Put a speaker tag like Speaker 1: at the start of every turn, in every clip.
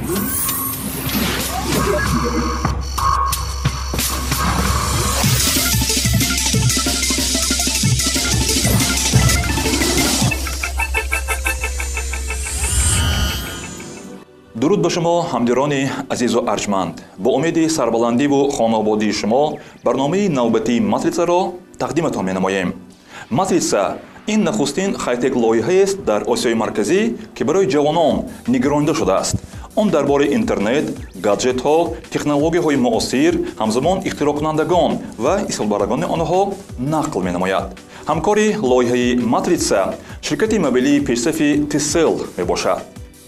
Speaker 1: Дуруд ба шумо ҳамдирони азизу арҷманд. Бо умеди сарбаландиву хонаободии шумо барномаи навбатии Матритсаро тақдиматон менамоем. Матрица ин нахустин хайтек лоиҳаест дар Осиёи Марказӣ, ки барои ҷавонон нигаронида шудааст. Он дар бораи интернет, гаджетҳо, технологияҳои муосир, ҳамзамон ихтироъкунандагон ва истифодабарандагони онҳо нақл менамояд. Ҳамкори лоиҳаи Матрица ширкати мобилии пешсафи Tcell мебошад.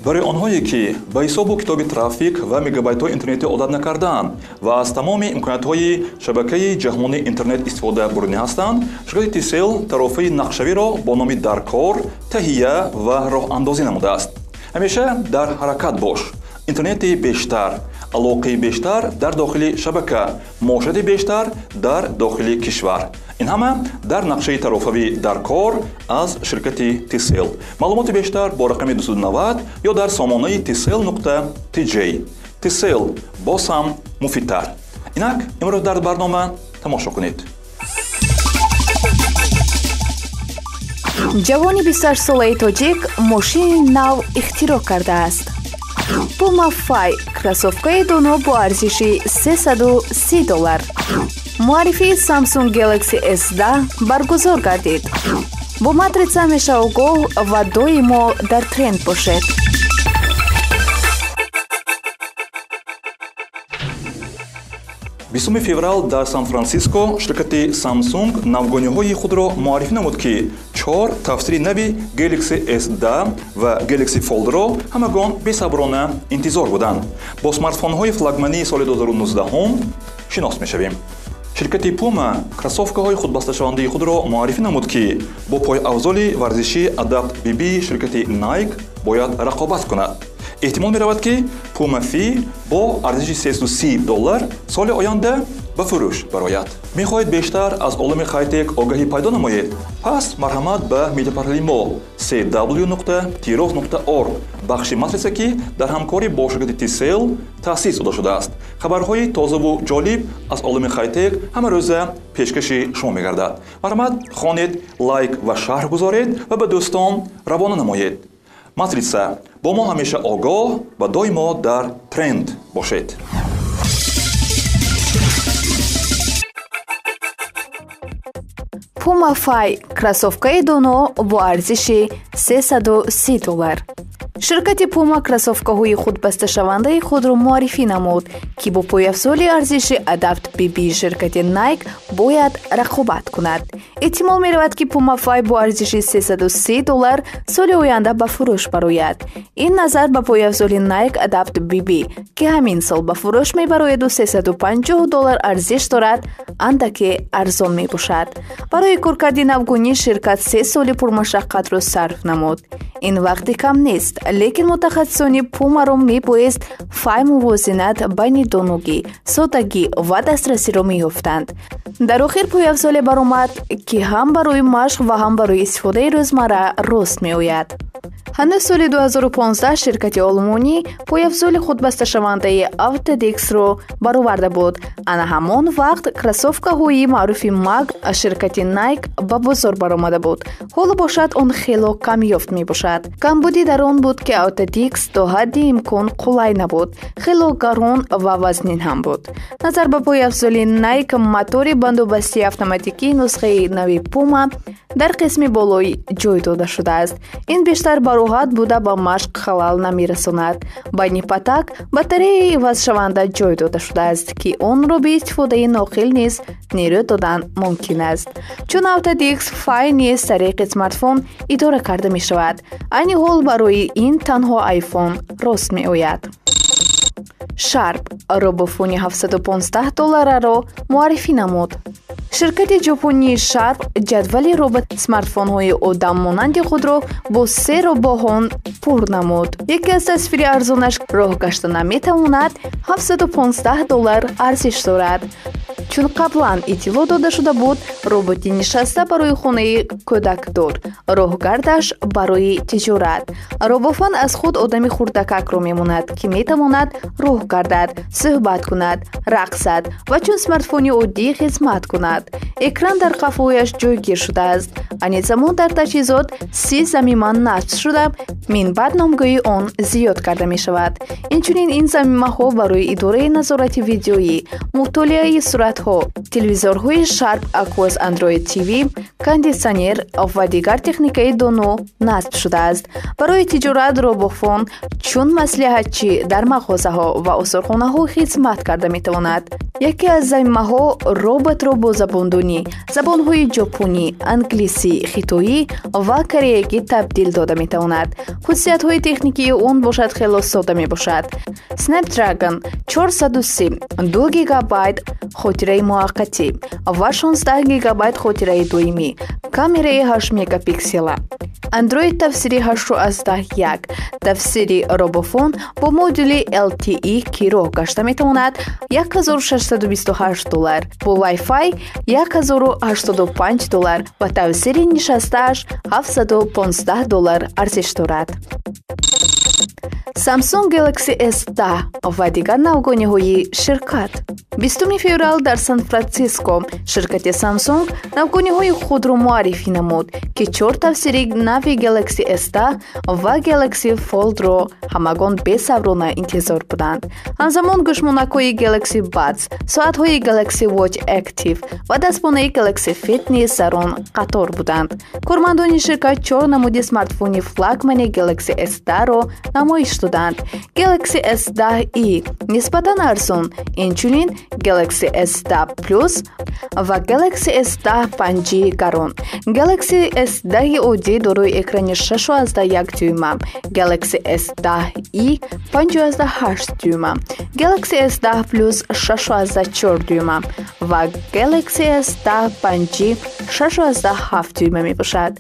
Speaker 1: Барои онҳое, ки ба ҳисобу китоби трафик ва мегабайтҳои интернетӣ одат накардаанд ва аз тамоми имкониятҳои шабакаи ҷаҳонии интернет истифода бурдани ҳастанд, ширкати Tcell тарофаи нақшавиро бо номи Даркор таҳия ва роҳандозӣ намудааст. Ҳамеша дар ҳаракат бош. Интернети бештар, алоқаи бештар дар дохили шабака, муоширати бештар дар дохили кишвар. Ин ҳама дар нақшаи тарофавӣ Даркор аз ширкати Tcell. Маълумоти бештар бо рақами 290 ё дар сомонаи tcell.tj. Tcell боз ҳам муфидтар. Инак имрӯз дар барнома тамошо кунед.
Speaker 2: Ҷавони 28-солаи тоҷик мошини нав ихтироъ кардааст. Puma Fi кроссовкаи доно бо арзиши $330. Муаррифии Samsung Galaxy S10 баргузор гардид. Бо Матрица ҳамеша огоҳ ва доимо дар тренд бошед.
Speaker 1: Бистуми феврал дар Сан-Франсиско ширкати Samsung навгониҳои худро муаррифӣ намуд, ки чор тафсири нави Galaxy S10 ва Galaxy Fold-ро ҳамагон бесаброна интизор буданд. Бо смартфонҳои флагмании соли 2019 шинос мешавем. Ширкати Puma кроссовкаҳои худбасташавандаи худро муаррифӣ намуд, ки бо пойафзоли варзишӣ Adapt BB ширкати Nike бояд рақобат кунад. Эҳтимол меравад, ки Puma Fi бо арзиши $330 соли оянда ба фурӯш барояд. Мехоҳед бештар аз олами хайтек огаҳӣ пайдо намоед? Пас марҳамат ба медиапортали мо cw.tiroz.org бахши Матрица, ки дар ҳамкорӣ бо ширкати Tcell таъсис дода шудааст. Хабарҳои тозаву ҷолиб аз олами хайтек ҳамарӯза пешкаши шумо мегардад. Марҳамат хонед, лайк ва шарҳ гузоред ва ба дӯстон равона намоед. Матрица бо мо ҳамеша огоҳ ва доимо дар тренд бошед.
Speaker 2: Puma Fi кроссовкаи доно бо арзиши $330. Ширкати Puma кроссовкаҳои худбасташавандаи худро муаррифӣ намуд, ки бо пойафзоли арзиши Adapt BB ширкати Nike бояд рақобат кунад. Эҳтимол меравад, ки Puma Fi бо арзиши $330 соли оянда ба фурӯш барояд. Ин назар ба пойафзоли Nike Adapt BB, ки ҳамин сол ба фурӯш мебарояду $350 арзиш дорад, андаке арзон мебошад. Барои коркарди навгунӣ ширкат се соли пурмашаққатро сарф намуд. Ин вақти кам нест, лекин мутахассисони Пумаро мебоист Фай мувозинат байни доногӣ, содагӣ ва дастрасиро меёфтанд. Дар охир пойафзоле баромад, ки ҳам барои машқ ва ҳам барои истифодаи рӯзмарра рост меояд. Ҳанӯз соли 2015 ширкати олмонӣ пойафзоли худбасташавандаи Autodix-ро бароварда буд. Ана ҳамон вақт кроссовкаҳои маъруфи Mag аз ширкати Nike ба бозор баромада буд. Ҳоло бошад он хело камёфт мебошад. Камбудӣ дар он буд, ки Autodix то ҳадди имкон қулай набуд, хело гарон ва вазнин ҳам буд. Назар ба пойафзоли Nike, мотори бандубастии автоматикии нусхаи нави Puma дар қисми болоӣ ҷой дода шудааст. Ин бештар бароҳат буда ба машқ халал намерасонад. Байни патак батареяи ивазшаванда ҷой дода шудааст, ки онро бе истифодаи ноқил низ нерӯ додан мумкин аст. Чун Autodix Fi низ тариқи смартфон идора карда мешавад. Айни ҳол барои ин танҳо iPhone рост меояд. Sharp робофони $715 муаррифӣ намуд. Ширкати ҷопонии Sharp ҷадвали робот смартфонҳои одаммонанди худро бо се робоҳон пур намуд. Яке аз тасвири арзонаш роҳ гашта наметавонад, $715 арзиш дорад. Чун қаблан иттилоъ дода шуда буд, роботи нишаста барои хонаи кӯдакдор, роҳгардаш барои тиҷорат. Робофон аз худ одами хурдакакро мемонад, ки метавонад роҳ гардад, суҳбат кунад, рақсад ва чун смартфони оддӣ хизмат кунад. Экран дар қафояш ҷойгир шудааст. Айни замон дар таҷҳизот 30 замима насб шуда, минбаъд номгӯии он зиёд карда мешавад. Инчунин ин замимаҳо барои идораи назорати видеоӣ, мутолиаи суратҳо, телевизорҳои Sharp Aquos Android TV, кондитсионер ва дигар техникаи доно насб шудааст. Барои тиҷорат робофон чун маслиҳатчӣ дар мағозаҳо ва осорхонаҳо хизмат карда метавонад. Яке аз замимаҳо роботро бо забондонӣ, забонҳои ҷопонӣ, англисӣ, хитоӣ ва кореягӣ табдил дода метавонад. Хусусиятҳои техникии он бошад хело сода мебошад. Snapdragon 403, 2 гигабайт хотираи муваққатӣ ва 16 гигабайт хотираи доимӣ, камераи 8 мегапиксела. Android тафсири 8.1. Тафсири робофон бо модули LTE, ки роҳ гашта метавонад, $1628, бо Wi-Fi $1085 ва тавсири нишастааш $715 арзиш дорад. Samsung Galaxy S10 ва дигар навгониҳои ширкат. 20 феврал дар Сан-Франциско ширкати Samsung навгониҳои худро муаррифӣ намуд, ки чор тавсири нави Galaxy S10 ва Galaxy Fold-ро ҳамагон бесаброна интизор буданд. Ҳамзамон гӯшмонакҳои Galaxy Buds, соатҳои Galaxy Watch Active ва дастбонаи Galaxy Fit низ дар он қатор буданд. Кормандони ширкат чор намуди смартфони флагмани Galaxy S10-ро намоиш доданд. Galaxy S10e нисбатан арзон, инчунин Galaxy S10 Plus ва Galaxy S10 5G гарон. Galaxy S10 оддӣ дорои экрани 6.1 дюйма, Galaxy S10e 5.8 дюйма, Galaxy S10 Plus 6.4 дюйма ва Galaxy S10 5G 6.7 дюйма мебошад.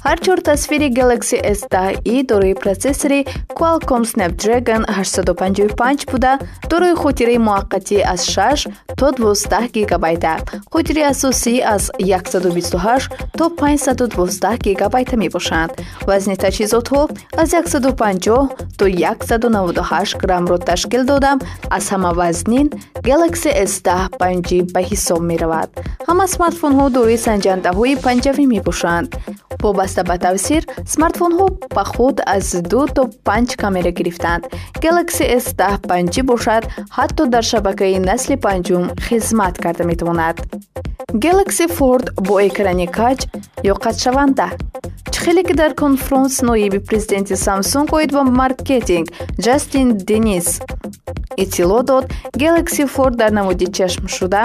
Speaker 2: Ҳар чор тасвири Galaxy S10e дорои процессори Qualcomm Snapdragon 855 буда, дорои хотираи муваққатӣ аз 6 то 12 гигабайта, хотираи асосӣ аз 128 то 512 гигабайта мебошанд. Вазни таҷҳизотҳо аз 150 то 198 граммро ташкил дода, аз ҳама вазнин Galaxy S10 5G ба ҳисоб меравад. Ҳама смартфонҳо дорои санҷандаҳои панҷавӣ мебошанд. Вобаста ба тавсир, смартфонҳо ба худ аз 2 то 5 камера гирифтанд. Galaxy S10 5G бошад, ҳатто дар шабакаи насли панҷум хизмат карда метавонад. Galaxy Fold бо экрани каҷ ё қатшаванда. Хеле ки дар конфронс ноиби президенти Samsung оид ба маркетинг Ҷастин Денис иттилоъ дод, Galaxy Fold дар намуди чашмшуда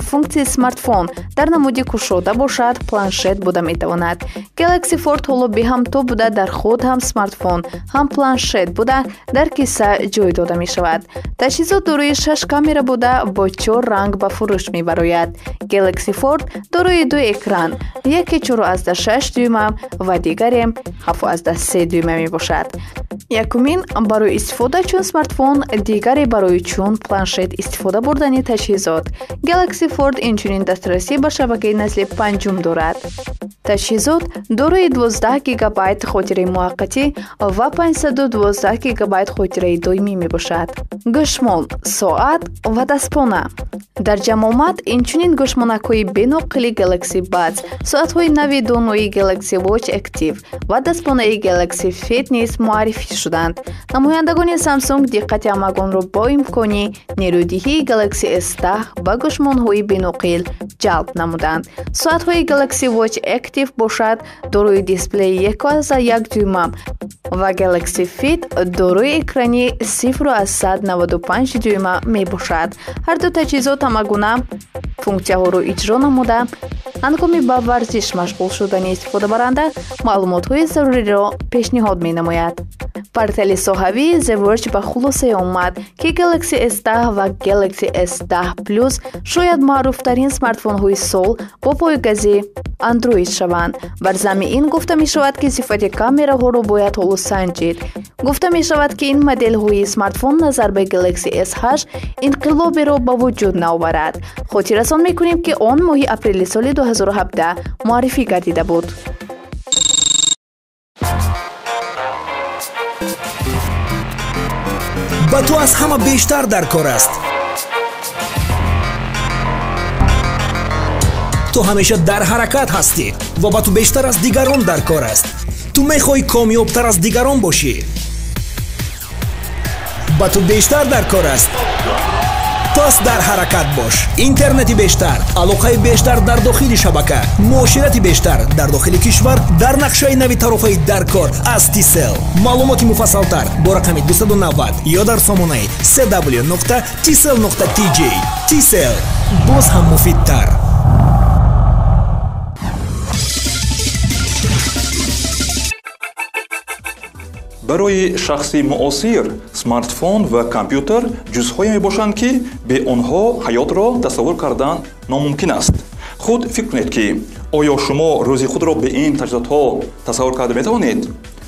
Speaker 2: функсияи смартфон, дар намуди кушода бошад планшет буда метавонад. Galaxy Fold ҳоло беҳамто буда, дар худ ҳам смартфон, ҳам планшет буда, дар киса ҷой дода мешавад. Таҷҳизот дорои 6 камера буда, бо 4 ранг ба фурӯш мебарояд. Galaxy Fold дорои ду экран, яке 4.6 дюйма ва дигаре 7.3 дюйма мебошад. Якумин барои истифода чун смартфон, дигаре барои чун планшет истифода бурдани таҷҳизот. Galaxy Fold инчунин дастрасӣ ба шабакаи насли панҷум дорад. Таҷҳизот дорои 12 гигабайт хотираи муваққатӣ ва 512 гигабайт хотираи доимӣ мебошад. Гӯшмон, соат ва дастпона. Дар ҷамъомад инчунин гӯшмонакҳои беноқили Galaxy Buds, соатҳои нави донои Galaxy Watch Active ва дастпонаи Galaxy Fit низ муаррифӣ шуданд. Намояндагони Samsung диққати ҳамагонро бо имкони нерӯдиҳии Galaxy S10 ба гӯшмонҳои беноқил ҷалб намуданд. Соатҳои Galaxy Watch Active бошад дорои дисплеи 1.1 дюйма ва Galaxy Fit дорои экрани 0.95 дюйма мебошад. Ҳар ду таҷҳизот ҳамагуна функсияҳоро иҷро намуда, ҳангоми ба варзиш машғул шудани истифодабаранда маълумотҳои заруриро пешниҳод менамояд. Портали соҳавии The Verge ба хулосае омад, ки Galaxy S10 ва Galaxy S10 Plus шояд маъруфтарин смартфонҳои сол бо пойгази Android шаванд. Бар замми ин гуфта мешавад, ки сифати камераҳоро бояд ҳоло санҷид. Гуфта мешавад, ки ин моделҳои смартфон назар ба Galaxy S8 инқилоберо ба вуҷуд наоварад. Хотиррасон мекунем, ки он моҳи апрели соли 2017 муаррифӣ гардида буд.
Speaker 3: Ба ту аз ҳама бештар дар кор аст. Ту ҳамеша дар ҳаракат ҳастӣ ва ба ту бештар аз дигарон дар кор аст. Ту мехоҳӣ комёбтар аз дигарон бошӣ. Ба ту бештар дар кор аст. Пас дар ҳаракат бош. Интернети бештар, алоқаи бештар дар дохили шабака, муоширати бештар дар дохили кишвар дар нақшаи нави тарофаи даркор аз Tcell. Маълумоти муфассалтар бо рақами 290 ё дар сомонаи cw.tcell.tj. Tcell боз ҳам муфидтар.
Speaker 1: Барои шахси муосир смартфон ва компютер ҷузъҳое мебошанд, ки бе онҳо ҳаётро тасаввур кардан номумкин аст. Худ фикр кунед, ки оё шумо рӯзи худро бе ин таҷҳизотҳо тасаввур карда метавонед?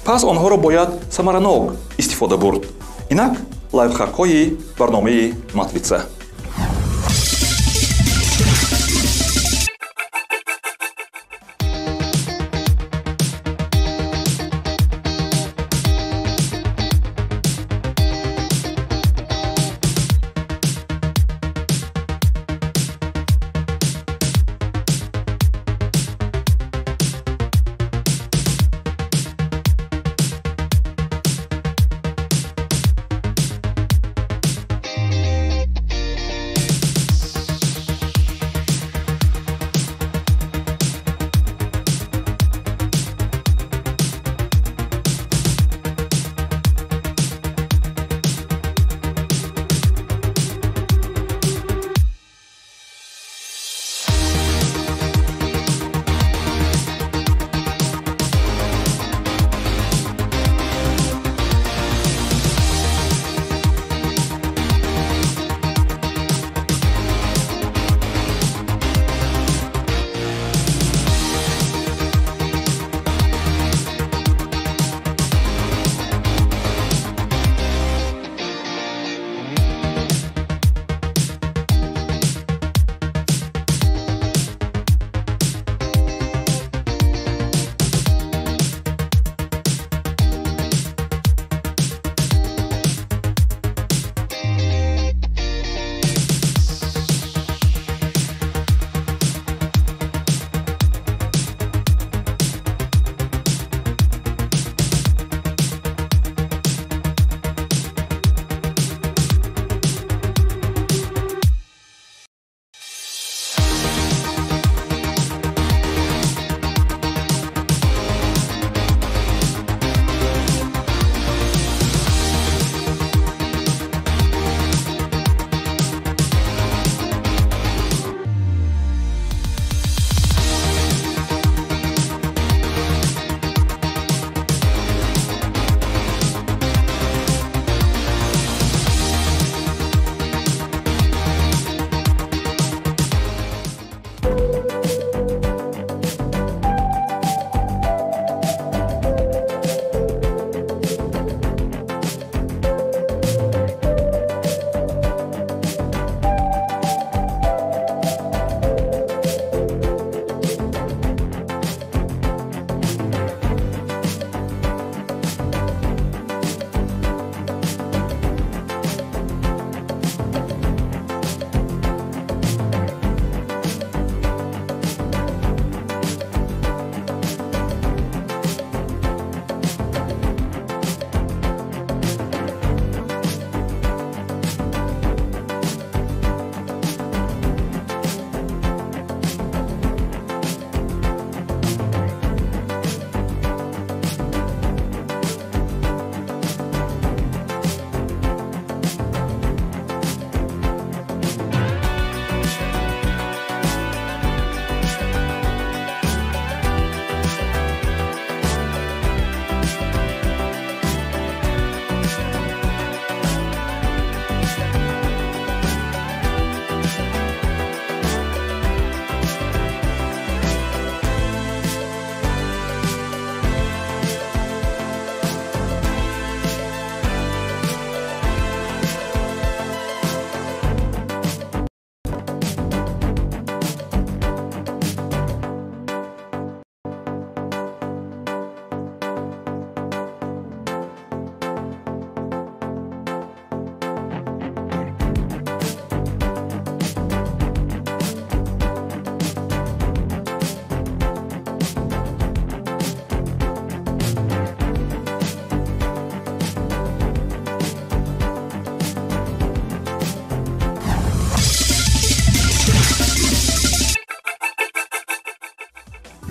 Speaker 1: Пас онҳоро бояд самаранок истифода бурд. Инак лайфхакҳои барномаи Матрица.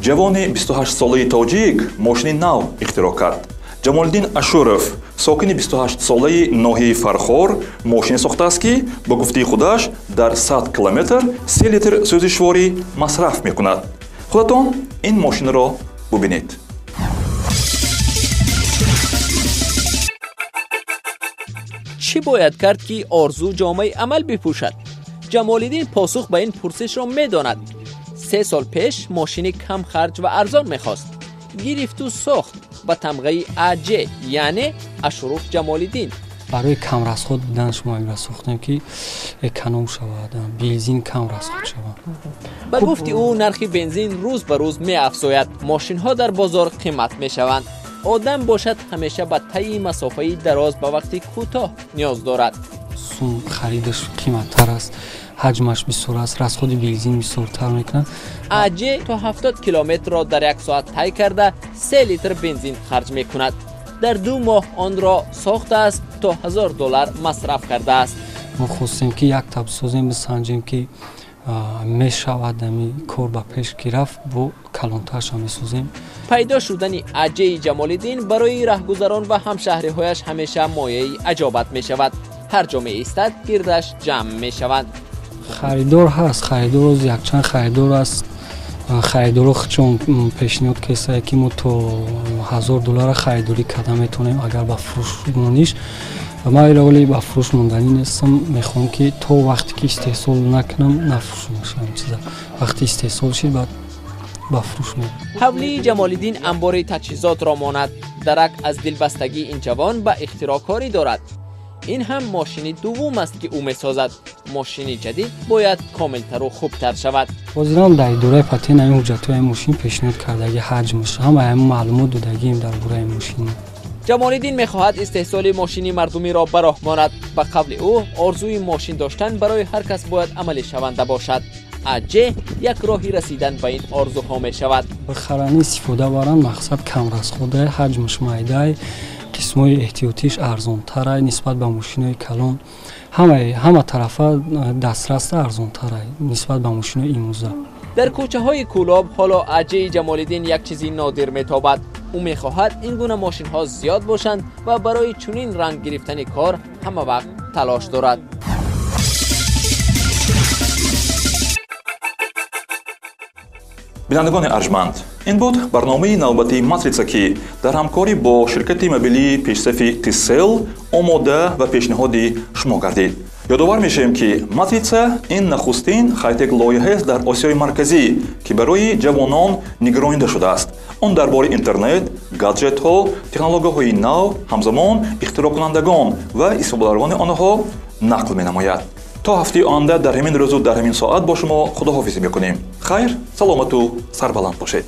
Speaker 1: Ҷавони 28-солаи тоҷик мошини нав ихтироъ кард. Ҷамолиддин Ашуров, сокини 28-солаи ноҳияи Фархор, мошине сохтааст, ки ба гуфтаи худаш дар 100 километр 3 литр сӯзишворӣ масраф мекунад. Худатон ин мошинро бубинед.
Speaker 4: Чӣ бояд кард, ки орзу ҷомаи амал бипӯшад? Ҷамолиддин посух ба ин пурсишро медонад. 3 сол пеш мошини камхарҷ ва арзон мехост. Гирифту сохт ба тамғаи Аҷ, яъне Ашуров Ҷамолиддин.
Speaker 5: Барои камрасход будан шумо инро сохтем, ки эконом шавад, бензин кам расход шавад.
Speaker 4: Ба гуфти ӯ, нархи бензин рӯз ба рӯз меафзояд, мошинҳо дар бозор қимат мешаванд. Одам бошад ҳамеша ба таи масофаи дароз ба вақти кӯтоҳ ниёз дорад.
Speaker 5: Сум харидаш қиматтар аст, ҳаҷмаш бисёр аст, расходи бензин бисёртар мекунад.
Speaker 4: Аҷ то 70 километрро дар як соат тай карда 3 литр бензин харҷ мекунад. Дар 2 моҳ онро сохтааст, то $1000 масраф кардааст.
Speaker 5: Мо хостем, ки як таб созем, бисанҷем, ки мешавад ами кор ба пеш ки рафт, бо калонтарша месозем.
Speaker 4: Пайдо шудани Аҷи Ҷамолиддин барои раҳгузарон ва ҳамшаҳриҳояш ҳамеша мояи аҷобат мешавад. Ҳар ҷо меистад, гирдаш ҷамъ мешаванд.
Speaker 5: Харидор ҳаст, харидор якчанд харидор аст. Харидоро худшон пешниҳод кесае, ки мо то $1000 харидорӣ карда метавонем, агар ба фурӯш мониш. Ман иловали ба фурӯш монданӣ нестам, мехоҳам, ки то вақте ки истеҳсол накунам, нафурӯшам чиза. Вақте истеҳсол шид, баъд ба фурӯш мерам.
Speaker 4: Ҳавлии Ҷамолиддин анбори таҷҳизотро монад. Дарак аз дилбастагии ин ҷавон ба ихтироъкорӣ дорад. Ин ҳам мошини дуввум аст, ки ӯ месозад. Мошини ҷадид бояд комилтару хубтар шавад.
Speaker 5: Ҳозирам дар идораи патент ҳамин ҳуҷҷатҳои мошин пешниҳод кардаги, ҳаҷмаш ҳама ҳамин маълумот додагием дар бораи мошин.
Speaker 4: Ҷамолиддин мехоҳад истеҳсоли мошини мардумиро ба роҳ монад. Ба қавли ӯ, орзуи мошин доштан барои ҳар кас бояд амалишаванда бошад. Аҷ як роҳи расидан ба ин орзуҳо мешавад.
Speaker 5: Бихаранд, истифода баранд, мақсад камрасходай, ҳаҷмаш майдай, қисмҳои эҳтиётиш арзонтарай нисбат ба мошинои калон. Ҳама тарафа дастраста арзонтарай нисбат ба мошинои имрӯза.
Speaker 4: Дар кӯчаҳои Кӯлоб ҳоло Аҷи Ҷамолиддин як чизи нодир метобад. Ӯ мехоҳад ин гуна мошинҳо зиёд бошанд ва барои чунин ранг гирифтани кор ҳама вақт талош дорад.
Speaker 1: Бинандагони арҷманд, ин буд барномаи навбатии Матрица, ки дар ҳамкорӣ бо ширкати мобилии пешсафи Tcell омода ва пешниҳоди шумо гардид. Ёдовар мешавем, ки Матрица ин нахустин хайтек лоиҳаест дар Осиёи Марказӣ, ки барои ҷавонон нигаронида шудааст. Он дар бораи интернет, гаджетҳо, технологияҳои нав, ҳамзамон ихтироъкунандагон ва истифодабарандагони онҳо нақл менамояд. То ҳафтаи оянда дар ҳамин рӯзу дар ҳамин соат бо шумо худоҳофизӣ мекунем. Хайр, саломату сарбаланд бошед.